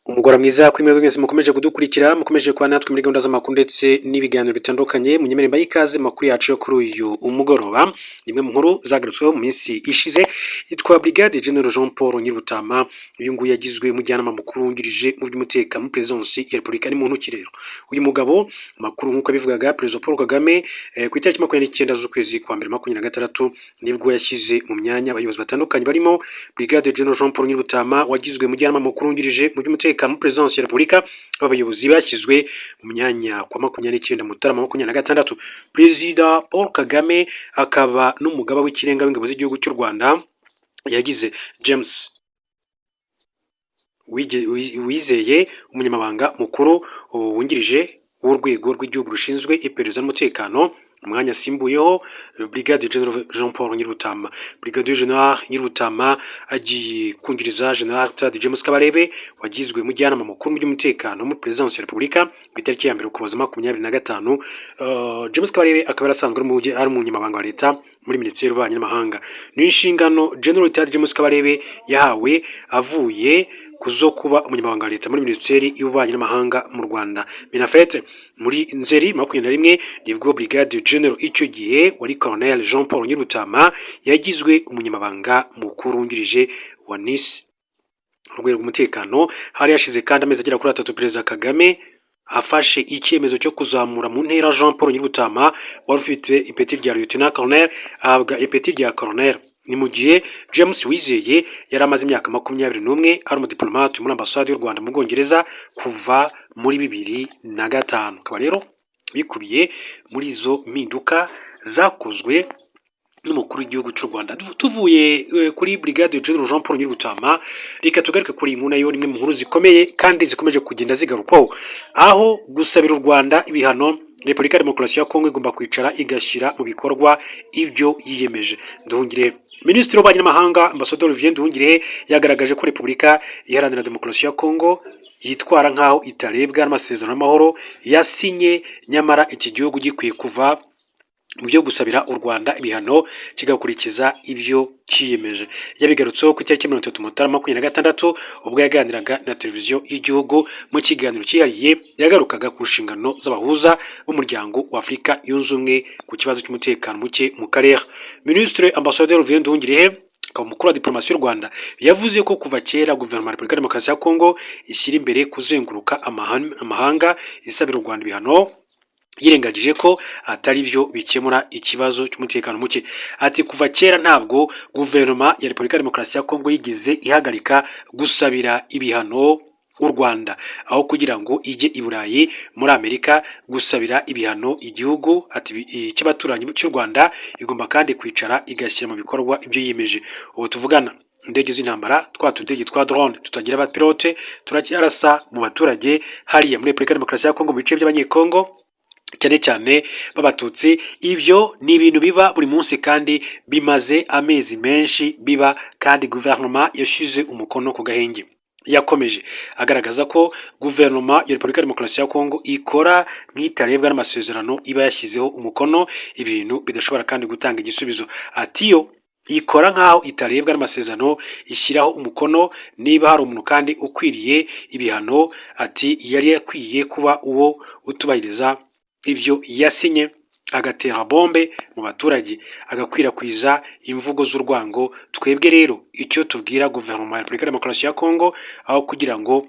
Umugoroba mwiza kuri mwebwe mwese mukomeje kudukurikira, mukomeje kuba natwe muri gahunda z'amakuru ndetse n'ibiganiro bitandukanye. Munyemerere mbahe ikaze mu makuru yacu yo kuri uyu mugoroba. Nimwe mu nkuru zagarutsweho mu minsi ishize yitwa Brigade General Jean Paul Nyirubutama. Uyu nguyu yagizwe umujyanama mukuru wungirije mu by'umutekano muri Perezidansi ya Repubulika. Ni muntu ki rero uyu mugabo? Amakuru nk'uko yabivugaga Perezida Paul Kagame ku itariki 29 z'ukwezi kwa mbere 26, nibwo yashyize mu myanya abayobozi batandukanye barimo Brigade General Jean Paul Nyirubutama wagizwe umujyanama mukuru wungirije mu by'umutekano muri Perezidansi ya Repubulika. Aba bayobozi bashyizwe mu myanya kwa 29 Mutarama 26. Perezida Paul Kagame akaba n'umugaba w'ikirenga w'ingabo z'igihugu cy'u Rwanda yagize James Wizeye umunyamabanga mukuru wungirije w'urwego rw'igihugu rushinzwe iperereza n'umutekano, umwanya asimbuyeho Brigade General Jean Paul Nyirubutama. Brigadier General Nyirubutama agiye kungiriza General Rtd James Kabarebe wagizwe umujyanama mukuru mu by'umutekano muri Perezidansi ya Repubulika ku itariki ya 1 Ukuboza 25. James Kabarebe akaba yarasanzwe ari umunyamabanga wa leta muri Minisiteri y'Ububanyi n'Amahanga. Ni inshingano General Rtd James Kabarebe yahawe avuye kuzo kuba umunyamabanga wa leta muri Minisiteri y'Ububanyi n'Amahanga mu Rwanda, MINAFFET. Muri Nzeri 21 nibwo Brigadier General icyo gihe wari Colonel Jean Paul Nyirubutama yagizwe umunyamabanga mukuru wungirije wa NISS, urwego rw'umutekano. Hari hashize kandi amezi agera kuri 3 Perezida Kagame afashe icyemezo cyo kuzamura mu ntera Jean Paul Nyirubutama wari ufite ipeti rya Lieutenant Colonel, ahabwa ipeti rya Colonel. Ni mu gihe James Wizeye yari amaze imyaka 21 ari umudipolomate muri ambasade y'u Rwanda mu Bwongereza kuva muri 2005. Akaba rero bikubiye muri izo mpinduka zakozwe n'umukuru w'igihugu cy'u Rwanda. Tuvuye kuri Brigade General Jean Paul Nyirubutama, reka tugaruke kuri iyi nkuru, nayo nimwe mu nkuru zikomeye kandi zikomeje kugenda zigarukwaho, aho gusabira u Rwanda ibihano, Repubulika ya Demokarasi ya Kongo igomba kwicara igashyira mu bikorwa ibyo yiyemeje. Nduhungirehe, Minisitiri w'Ububanyi n'Amahanga, Ambasaderi Olivier Nduhungirehe, yagaragaje ko Repubulika Iharanira Demokarasi ya Kongo yitwara nk'aho itarebwa n'amasezerano y'amahoro yasinye, nyamara iki gihugu gikwiye kuva mu byo gusabira u Rwanda ibihano kigakurikiza ibyo cyiyemeje. Yabigarutseho ku itariki 30 Mutarama 26, ubwo yaganiraga na televiziyo y'igihugu mu kiganiro cyihariye yagarukaga ku nshingano z'abahuza b'umuryango wa Afurika Yunze Ubumwe ku kibazo cy'umutekano muke mu karere. Minisitiri Ambasaderi Olivier Nduhungirehe, akaba umukuru wa diplomasi y'u Rwanda, yavuze ko kuva kera guverinoma ya Repubulika ya Demokarasi ya Kongo ishyira imbere kuzenguruka amahanga isabira u Rwanda ibihano, yirengagije ko atari byo bikemura ikibazo cy'umutekano muke. Ati: "Kuva kera ntabwo guverinoma ya Repubulika ya Demokarasi ya Kongo yigeze ihagarika gusabira ibihano u Rwanda. Aho kugira ngo ijye i Burayi, muri Amerika gusabira ibihano igihugu, ati, cy'abaturanyi cy'u Rwanda, igomba kandi kwicara igashyira mu bikorwa ibyo yiyemeje. Ubu tuvugana, indege z'intambara, twa tudege twa drone tutagira abapilote, turacyarasa mu baturage hariya muri Repubulika ya Demokarasi ya Kongo, mu bice by'Abanyekongo, cyane cyane b'Abatutsi. Ibyo ni ibintu biba buri munsi kandi bimaze amezi menshi biba, kandi guverinoma yashyize umukono ku gahenge." Yakomeje agaragaza ko guverinoma ya Repubulika ya Demokarasi ya Kongo ikora nk'itarebwa n'amasezerano iba yashyizeho umukono, ibintu bidashobora kandi gutanga igisubizo. Ati: "Yo ikora nk'aho itarebwa n'amasezerano ishyiraho umukono. Niba hari umuntu kandi ukwiriye ibihano," ati, "yari akwiye kuba uwo utubahiriza ibyo yasinye, agatera bombe mu baturage, agakwirakwiza imvugo z'urwango. Twebwe rero icyo tubwira guverinoma ya Repubulika ya Demokarasi ya Kongo, aho kugira ngo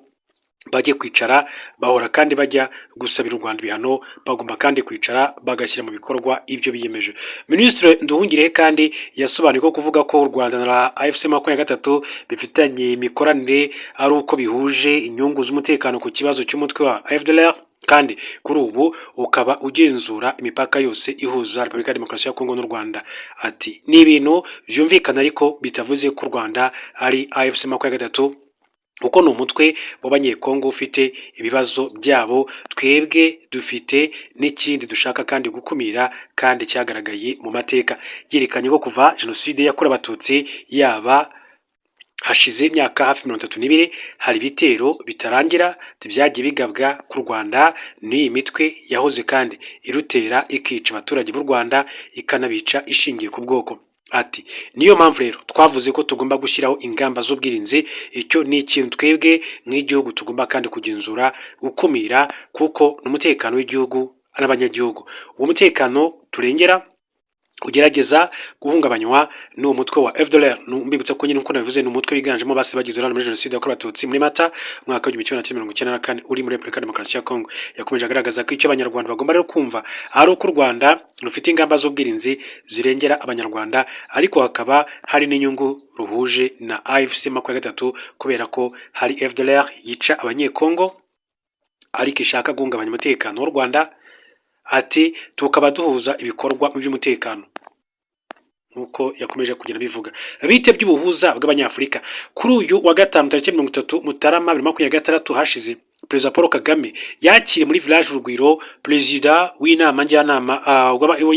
bajye kwicara bahora kandi bajya gusabira u Rwanda ibihano, bagomba kandi kwicara bagashyira mu bikorwa ibyo biyemeje." Minisitiri Nduhungirehe kandi yasobanuye ko kuvuga ko u Rwanda na AFC 23 bifitanye imikoranire ari uko bihuje inyungu z'umutekano ku kibazo cy'umutwe wa FDLR, kandi kuri ubu ukaba ugenzura imipaka yose ihuza Repubulika ya Demokarasi ya Kongo n'u Rwanda. Ati: "Ni ibintu byumvikana, ariko bitavuze ko u Rwanda ari AFC 23, kuko ni umutwe w'Abanyekongo ufite ibibazo byabo. Twebwe dufite n'ikindi dushaka kandi gukumira kandi cyagaragaye mu mateka." Yerekanye ko kuva Jenoside yakorewe Abatutsi yaba, hashize imyaka hafi 32, hari ibitero bitarangira byagiye bigabwa ku Rwanda n'iyi mitwe yahoze kandi irutera, ikica abaturage b'u Rwanda, ikanabica ishingiye ku bwoko. Ati: "Niyo mpamvu rero twavuze ko tugomba gushyiraho ingamba z'ubwirinzi. Icyo ni ikintu twebwe nk'igihugu tugomba kandi kugenzura, gukumira, kuko ni umutekano w'igihugu n'abanyagihugu. Uwo mutekano turengera ugerageza guhungabanywa n'uwo mutwe wa FDLR." Mbibutsa ko nyine, nkuko nabivuze, ni umutwe wiganjemo basi bagize uruhare muri jenoside yakorewe Abatutsi muri Mata umwaka w'1994, uri muri Repubulika Demokarasi ya Kongo. Yakomeje agaragaza ko icyo Abanyarwanda bagomba rero kumva ari uko u Rwanda rufite ingamba z'ubwirinzi zirengera Abanyarwanda, ariko hakaba hari n'inyungu ruhuje na AFC 23, kubera ko hari FDLR yica Abanyekongo ariko ishaka guhungabanya umutekano w'u Rwanda. Ati: "Tukaba duhuza ibikorwa mu by'umutekano," nk'uko yakomeje kugenda abivuga. Bite by'ubuhuza bw'Abanyafurika? Kuri uyu wa gatanu, tariki 30 Mutarama 2026 hashize, Perezida Paul Kagame yakiriye muri Village Urugwiro Perezida w'inama njyanama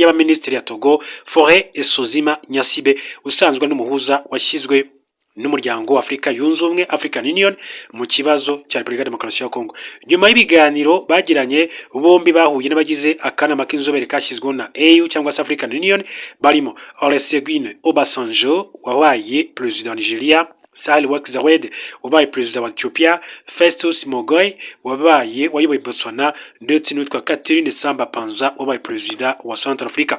y'abaminisitiri ya Togo, Faure Essozimna Gnassingbé, usanzwe n'umuhuza washyizwe n'umuryango wa Afurika Yunze Ubumwe, African Union, mu kibazo cya Repubulika ya Demokarasi ya Kongo. Nyuma y'ibiganiro bagiranye, bombi bahuye n'abagize akanama k'inzobere kashyizweho na AU cyangwa se African Union, barimo Olusegun Obasanjo wabaye perezida wa Nigeria, Sahle-Work Zewde wabaye perezida wa Ethiopia, Festus Mogae wabaye wayoboye Botswana, ndetse n'uwitwa Catherine Samba Panza wabaye perezida wa Central Africa.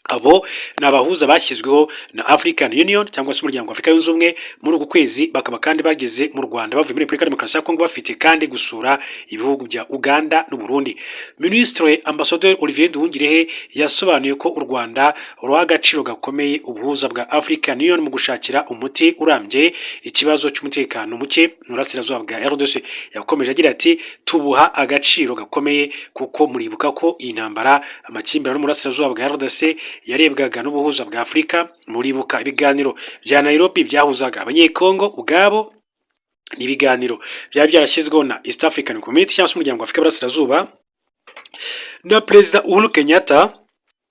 Abo ni abahuza bashyizweho na African Union cyangwa se umuryango wa Afurika Yunze Ubumwe muri uku kwezi, bakaba kandi bageze mu Rwanda bavuye muri Repubulika ya Demokarasi ya Kongo, bafite kandi gusura ibihugu bya Uganda n'u Burundi. Minisitiri Ambasaderi Olivier Nduhungirehe yasobanuye ko u Rwanda ruha agaciro gakomeye ubuhuza bwa African Union mu gushakira umuti urambye ikibazo cy'umutekano muke mu burasirazuba bwa RDC. Yakomeje agira ati: "Tubuha agaciro gakomeye kuko muribuka ko iyi ntambara, amakimbirane mu burasirazuba bwa RDC yarebwaga n'ubuhuza bwa Afurika. Muribuka ibiganiro bya Nairobi byahuzaga Abanyekongo ubwabo, ni ibiganiro byari byarashyizweho na East African Community cyangwa se umuryango wa Afurika y'Iburasirazuba, na Perezida Uhuru Kenyatta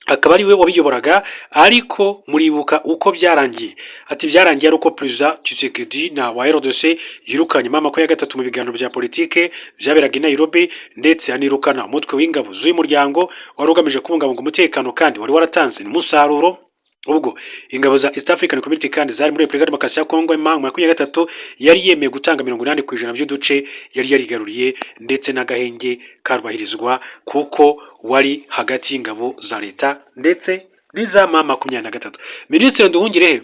akaba ari we wabiyoboraga, ariko muribuka uko byarangiye." Ati: "Byarangiye ari uko Perezida Tshisekedi na wa RDC yirukanye mama ko ya gatatu mu biganiro bya politike byaberaga i Nairobi, ndetse anirukana umutwe w'ingabo z'uyu muryango wari ugamije kubungabunga umutekano kandi wari waratanze umusaruro. Ubwo ingabo za East African Community kandi zari muri Repubulika ya Demokarasi ya Kongo, M23 yari yemeye gutanga 80% by'uduce yari yarigaruriye, ndetse n'agahenge karubahirizwa kuko wari hagati y'ingabo za leta ndetse n'iza M23." Minisitiri Nduhungirehe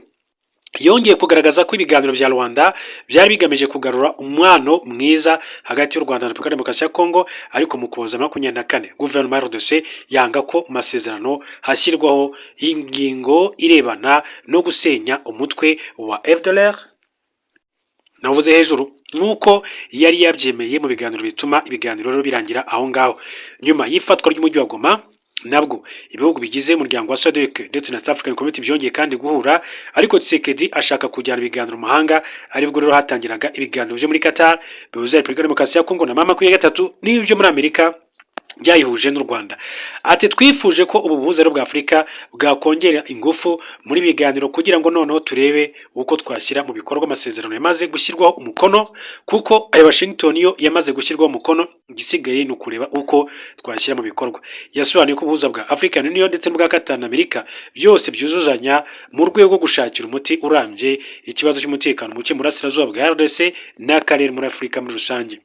yongeye kugaragaza ko ibiganiro bya Rwanda byari bigamije kugarura umubano mwiza hagati y'u Rwanda na Repubulika ya Demokarasi ya Kongo, ariko mu Kuboza 24 guverinoma ya RDC yanga ko mu masezerano hashyirwaho ingingo irebana no gusenya umutwe wa FDLR navuze hejuru, nk'uko yari yabyemeye mu biganiro, bituma ibiganiro rero birangira aho ngaho. Nyuma y'ifatwa ry'umujyi wa Goma, nabwo ibihugu bigize umuryango wa SADC ndetse na South African Community byongeye kandi guhura, ariko Tshisekedi ashaka kujyana ibiganiro mu mahanga, aribwo rero hatangiraga ibiganiro byo muri Qatar bihuza Repubulika ya Demokarasi ya Kongo na M23, n'ibyo muri Amerika byayihuje n'u Rwanda. Ati: "Twifuje ko ubu buhuza bwa Afurika bwakongera ingufu muri biganiro kugira ngo noneho turebe uko twashyira mu bikorwa amasezerano yamaze gushyirwaho umukono, kuko aya Washington yo yamaze gushyirwaho umukono, igisigaye ni ukureba uko twashyira mu bikorwa." Yasobanuye ko ubuhuza bwa African Union ndetse n'ubwa Qatar na Amerika byose byuzuzanya mu rwego rwo gushakira umuti urambye ikibazo cy'umutekano muke mu burasirazuba bwa RDC n'akarere muri Afurika muri rusange.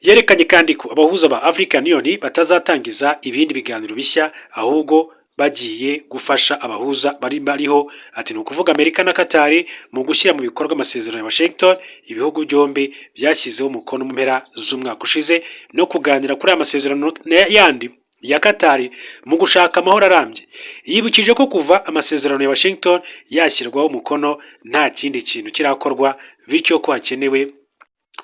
Yerekanye kandi ko abahuza ba African Union batazatangiza ibindi biganiro bishya, ahubwo bagiye gufasha abahuza bari bariho, ati ni ukuvuga Amerika na Qatar, mu gushyira mu bikorwa amasezerano ya Washington ibihugu byombi byashyizeho umukono mu mpera z'umwaka ushize, no kuganira kuri aya masezerano yandi ya Qatar mu gushaka amahoro arambye. Yibukije ko kuva amasezerano ya Washington yashyirwaho umukono nta kindi kintu kirakorwa, bityo ko hakenewe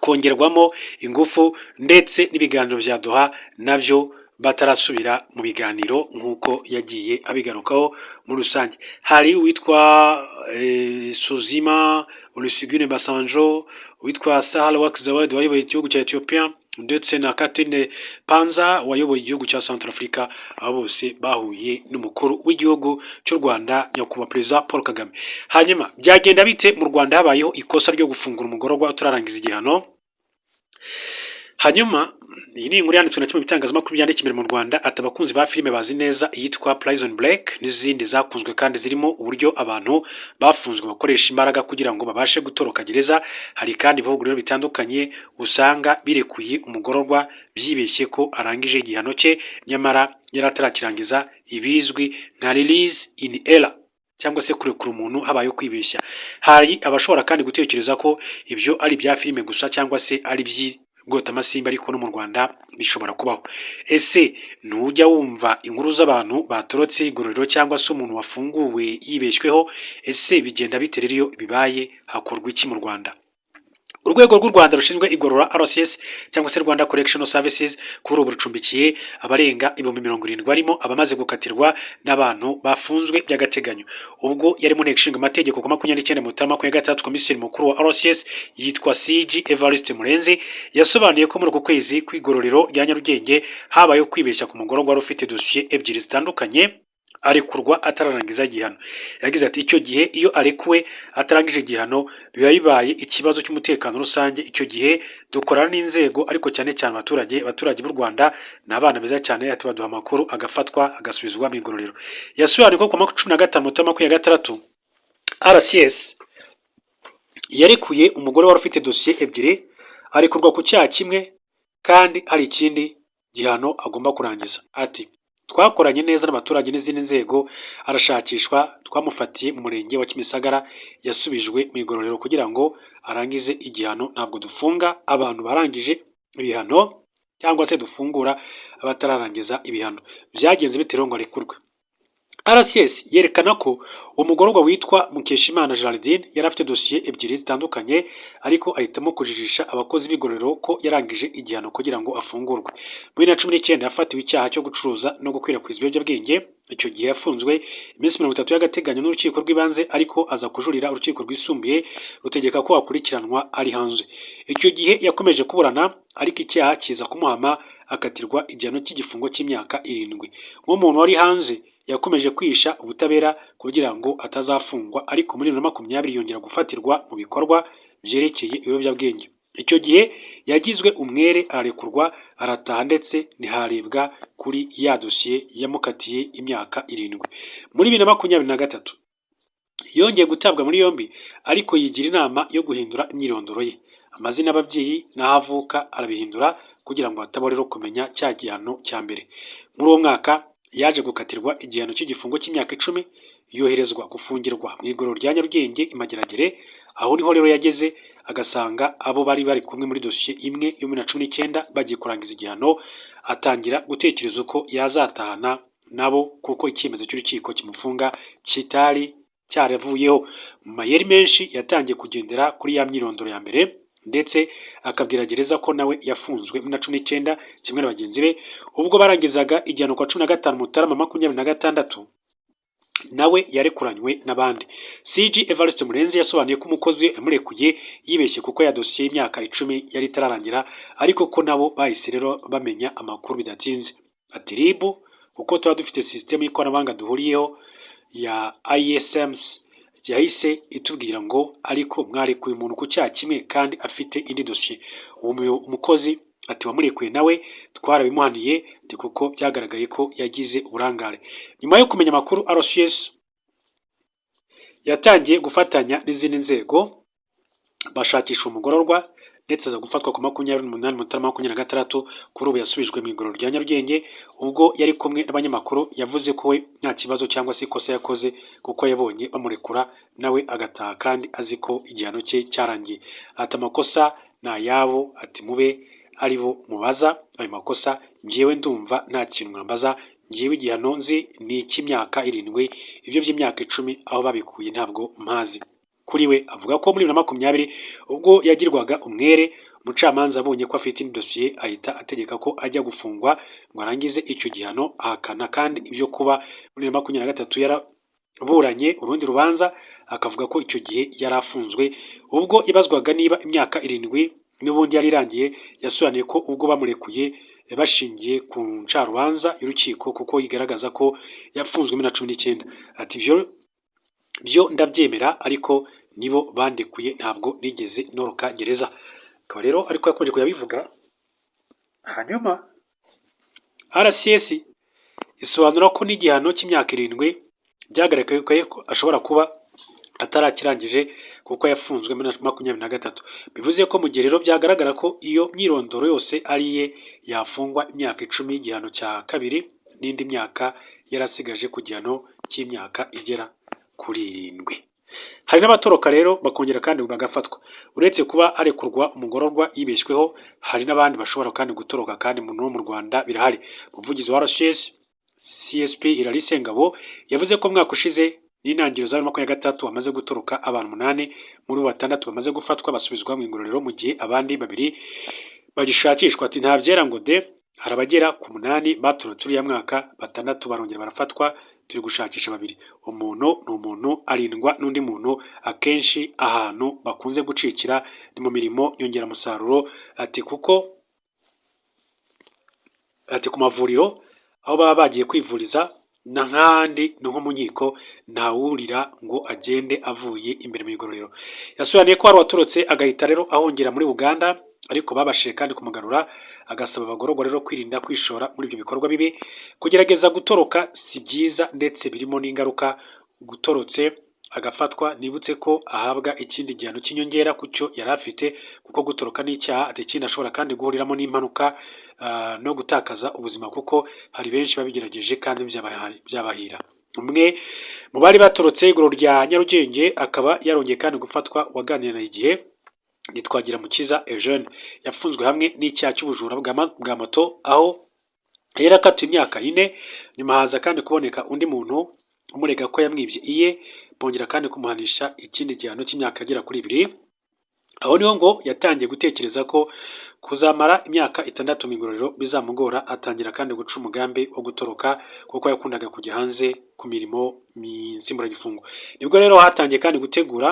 kongerwamo ingufu, ndetse n'ibiganiro bya Doha nabyo batarasubira mu biganiro, nk'uko yagiye abigarukaho muri rusange. Hari uwitwa Suzima Olusegun Obasanjo, uwitwa Sahle-Work Zewde wayoboye igihugu cya Ethiopia, ndetse na Catherine Panza wayoboye igihugu cya Centrafrica. Abo bose bahuye n'umukuru w'igihugu cy'u Rwanda, Nyakubahwa Perezida Paul Kagame. Hanyuma byagenda bite mu Rwanda habayeho ikosa ryo gufungura umugororwa utararangiza igihano? Hanyuma iyi ni inkuru yanditswe na kimwe mu bitangazamakuru byandika imbere mu Rwanda. Ati: "Abakunzi ba filime bazi neza iyitwa Prison Break n'izindi zakunzwe kandi zirimo uburyo abantu bafunzwe bakoresha imbaraga kugira ngo babashe gutoroka gereza. Hari kandi ibihugu rero bitandukanye usanga birekuye umugororwa byibeshye ko arangije igihano cye, nyamara yari atarakirangiza, ibizwi nka release in error cyangwa se kurekura umuntu habayeho kwibeshya. Hari abashobora kandi gutekereza ko ibyo ari ibya filime gusa cyangwa se ari iby'ibwotamasimbi, ariko no mu Rwanda bishobora kubaho. Ese ntujya wumva inkuru z'abantu batorotse igororero cyangwa se umuntu wafunguwe yibeshyweho? Ese bigenda bite rero iyo bibaye? Hakorwa iki mu Rwanda?" Urwego rw'u Rwanda rushinzwe igorora, RCS cyangwa se Rwanda Correctional Services, kuri ubu rucumbikiye abarenga 70,000, barimo abamaze gukatirwa n'abantu bafunzwe by'agateganyo. Ubwo yari mu Nteko Ishinga Amategeko ku 29 Mutarama 26, Komiseri Mukuru wa RCS yitwa CG Evariste Murenzi yasobanuye ko muri uku kwezi kw'igororero rya Nyarugenge habayeho kwibeshya ku mugororwa wari ufite dosiye ebyiri zitandukanye, arekurwa atararangiza igihano. Yagize ati: "Icyo gihe iyo arekuwe atarangije igihano biba bibaye ikibazo cy'umutekano rusange. Icyo gihe dukorana n'inzego, ariko cyane cyane abaturage. Abaturage b'u Rwanda ni abana beza cyane." Ati: "Baduha amakuru, agafatwa, agasubizwa mu igororero." Yasobanuye ko ku wa 15 Mutarama 26 RCS yarekuye umugore wari ufite dosiye ebyiri, arekurwa ku cyaha kimwe kandi hari ikindi gihano agomba kurangiza. Ati: "Twakoranye neza n'abaturage n'izindi nzego, arashakishwa, twamufatiye mu Murenge wa Kimisagara, yasubijwe mu igororero kugira ngo arangize igihano. Ntabwo dufunga abantu barangije ibihano cyangwa se dufungura abatararangiza ibihano." Byagenze bite rero ngo arekurwe? RCS yerekana ko uwo mugororwa witwa Mukeshimana Gerardine yari afite dosiye ebyiri zitandukanye, ariko ahitamo kujijisha abakozi b'igororero ko yarangije igihano kugira ngo afungurwe. Muri 2019 yafatiwe icyaha cyo gucuruza no gukwirakwiza ibiyobyabwenge. Icyo gihe yafunzwe iminsi 30 y'agateganyo n'urukiko rw'ibanze, ariko aza kujurira, urukiko rwisumbuye rutegeka ko akurikiranwa ari hanze. Icyo gihe yakomeje kuburana, ariko icyaha kiza kumuhama, akatirwa igihano cy'igifungo cy'imyaka 7. Nk'umuntu wari hanze, yakomeje kwihisha ubutabera kugira ngo atazafungwa, ariko muri 2020 yongera gufatirwa mu bikorwa byerekeye ibiyobyabwenge. Icyo gihe yagizwe umwere, ararekurwa, arataha, ndetse ntiharebwa kuri ya dosiye yamukatiye imyaka 7. Muri 2023 yongeye gutabwa muri yombi, ariko yigira inama yo guhindura imyirondoro ye, amazina y'ababyeyi n'aho avuka arabihindura kugira ngo hatabaho rero kumenya cya gihano cya mbere. Muri uwo mwaka yaje gukatirwa igihano cy'igifungo cy'imyaka 10, yoherezwa gufungirwa mu igororero rya Nyarugenge i Mageragere. Aho niho rero yageze agasanga abo bari bari kumwe muri dosiye imwe yo muri 19 bagiye kurangiza igihano, atangira gutekereza uko yazatahana nabo kuko icyemezo cy'urukiko kimufunga kitari cyaravuyeho. Mu mayeri menshi yatangiye kugendera kuri ya myirondoro ya mbere, ndetse akabwira gereza ko nawe yafunzwe muri 19 kimwe na bagenzi be. Ubwo barangizaga igihano kwa 15 Mutarama 26, nawe yarekuranywe n'abandi. CG Evariste Murenzi yasobanuye ko umukozi yamurekuye yibeshye kuko ya dosiye y'imyaka 10 yari itararangira, ariko ko nabo bahise rero bamenya amakuru bidatinze. Ati: "RIB, kuko tuba dufite sisitemu y'ikoranabuhanga duhuriyeho ya ISMS, yahise itubwira ngo ariko mwarekuye umuntu ku cyaha kimwe kandi afite indi dosiye." Uwo mukozi ati: "Wamurekuye nawe twarabimuhaniye," ati kuko byagaragaye ko yagize uburangare. Nyuma yo kumenya amakuru, RCS yatangiye gufatanya n'izindi nzego bashakisha umugororwa, ndetse aza gufatwa ku 28 Mutarama 26. Kuri ubu yasubijwe mu igororero rya Nyarugenge. Ubwo yari kumwe n'abanyamakuru, yavuze ko we nta kibazo cyangwa se ikosa yakoze, kuko yabonye bamurekura nawe agataha kandi azi ko igihano cye cyarangiye. Ati: "Amakosa ni ayabo," ati "mube ari bo mubaza ayo makosa, njyewe ndumva nta kintu mwambaza. Njyewe igihano nzi ni icy'imyaka 7, ibyo by'imyaka 10 aho babikuye ntabwo mpazi." Kuri we avuga ko muri 2020 ubwo yagirwaga umwere, umucamanza abonye ko afite indi dosiye ahita ategeka ko ajya gufungwa ngo arangize icyo gihano, ahakana kandi ibyo kuba muri 2023 yaraburanye urundi rubanza, akavuga ko icyo gihe yari afunzwe. Ubwo yabazwaga niba imyaka 7 n'ubundi yari irangiye, yasobanuye ko ubwo bamurekuye bashingiye ku ncarubanza y'urukiko, kuko igaragaza ko yafunzwe muri 19. Ati: "Ibyo byo ndabyemera, ariko nibo bandekuye, ntabwo nigeze noroka gereza." Akaba rero ariko yakomeje kuyabivuga. Hanyuma RCS isobanura ko n'igihano cy'imyaka 7 byagaragaye ko ashobora kuba atarakirangije kuko yafunzwe muri 23. Bivuze ko mu gihe rero byagaragara ko iyo myirondoro yose ari iye, yafungwa imyaka 10 y'igihano cya kabiri n'indi myaka yarasigaje ku gihano cy'imyaka igera kuri 7. Hari n'abatoroka rero bakongera kandi bagafatwa. Uretse kuba harekurwa umugororwa yibeshyweho, hari n'abandi bashobora kandi gutoroka, kandi no mu Rwanda birahari. Umuvugizi wa RCS, CSP Hilary Sengabo, yavuze ko umwaka ushize n'intangiriro za 2026 hamaze gutoroka abantu umunani, muri bo batandatu bamaze gufatwa basubizwa mu igororero, mu gihe abandi babiri bagishakishwa. Ati: "Nta byera ngo de, hari abagera ku munani batorotse uriya mwaka, batandatu barongera barafatwa, turi gushakisha babiri. Umuntu ni umuntu arindwa n'undi muntu, akenshi ahantu bakunze gucikira ni mu mirimo nyongeramusaruro." Ati kuko ati ku mavuriro aho baba bagiye kwivuriza n'ahandi no nko mu nkiko, ntawurira ngo agende avuye imbere mu igororero. Yasobanuye ko hari uwatorotse agahita rero ahungira muri Uganda, ariko babashije kandi kumugarura, agasaba abagororwa rero kwirinda kwishora muri ibyo bikorwa bibi. Kugerageza gutoroka si byiza, ndetse birimo n'ingaruka. Gutorotse agafatwa, nibutse ko ahabwa ikindi gihano cy'inyongera ku cyo yari afite, kuko gutoroka ni icyaha. Ati ikindi ashobora kandi guhuriramo n'impanuka no gutakaza ubuzima, kuko hari benshi babigerageje kandi byabahira. Umwe mu bari batorotse igororero rya Nyarugenge akaba yarongeye kandi gufatwa, waganiriye na IGIHE, ni Twagiramukiza Eugene. Yafunzwe hamwe n'icyaha cy'ubujura bwa moto, aho yari akatiwe imyaka 4. Nyuma haza kandi kuboneka undi muntu umurega ko yamwibye iye, bongera kandi kumuhanisha ikindi gihano cy'imyaka igera kuri 2. Aho niho ngo yatangiye gutekereza ko kuzamara imyaka 6 mu igororero bizamugora, atangira kandi guca umugambi wo gutoroka, kuko yakundaga kujya hanze ku mirimo nsimburagifungo. Nibwo rero hatangiye kandi gutegura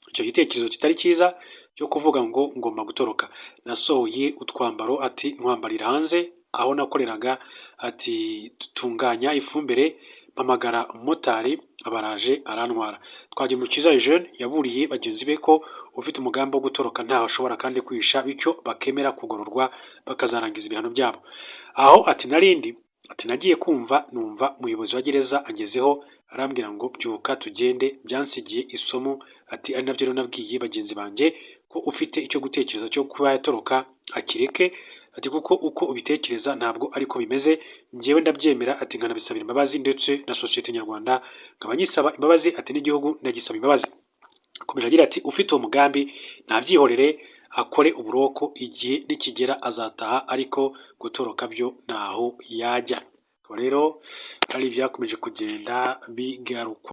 icyo gitekerezo kitari cyiza cyo kuvuga ngo ngomba gutoroka. Nasohoye utwambaro, ati ntwambarira hanze aho nakoreraga, ati dutunganya ifumbire, mpamagara umumotari abaraje arantwara. Twagiramukiza Eugene yaburiye bagenzi be ko ufite umugambi wo gutoroka ntaho ashobora kandi kwihisha, bityo bakemera kugororwa bakazarangiza ibihano byabo. Aho ati narindi, ati nagiye kumva numva umuyobozi wa gereza angezeho, arambwira ngo byuka tugende. Byansigiye isomo, ati ari nabyo rero nabwiye bagenzi banjye ko ufite icyo gutekereza cyo kuba yatoroka akireke, ati kuko uko ubitekereza ntabwo ariko bimeze. Njyewe ndabyemera, ati nkanabisabira imbabazi, ndetse na sosiyete nyarwanda nkaba nyisaba imbabazi, ati n'igihugu ndagisaba imbabazi. Akomeje agira ati ufite uwo mugambi ntabyihorere, akore uburoko, igihe nikigera azataha, ariko gutoroka byo ntaho yajya. Akaba rero ari ibyakomeje kugenda bigarukwa.